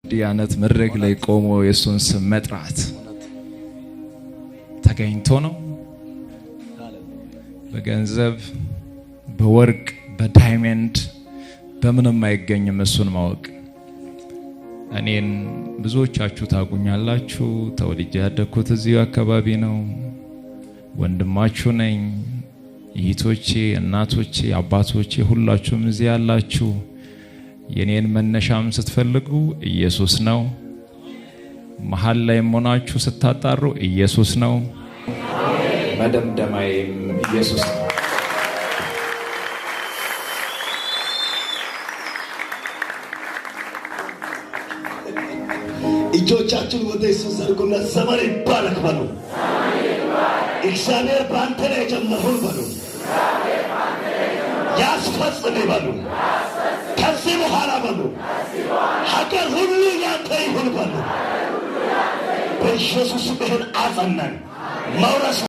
እንዲህ መድረክ ላይ ቆሞ የእሱን ስም መጥራት ተገኝቶ ነው። በገንዘብ፣ በወርቅ፣ በ diamond በምንም አይገኝም እሱን ማወቅ። እኔን ብዙዎቻችሁ ታውቁኛላችሁ። ተወልጄ ያደግኩት እዚሁ አካባቢ ነው። ወንድማችሁ ነኝ። እህቶቼ፣ እናቶቼ፣ አባቶቼ ሁላችሁም እዚህ ያላችሁ የኔን መነሻም ስትፈልጉ ኢየሱስ ነው። መሀል ላይ ሆናችሁ ስታጣሩ ኢየሱስ ነው። መደምደማዬም ኢየሱስ ነው። እጆቻችሁን ወደ ኢየሱስ ዘርጉና ዘመን ይባረክ በሉ። እግዚአብሔር በአንተ ላይ የጀመረውን በሉ ያስፈጽም በሉ። ከዚህ በኋላ በሉ ሀገር ሁሉ ያንተ ይሁን በሉ። በኢየሱስ ይህን አጸናን መውረስ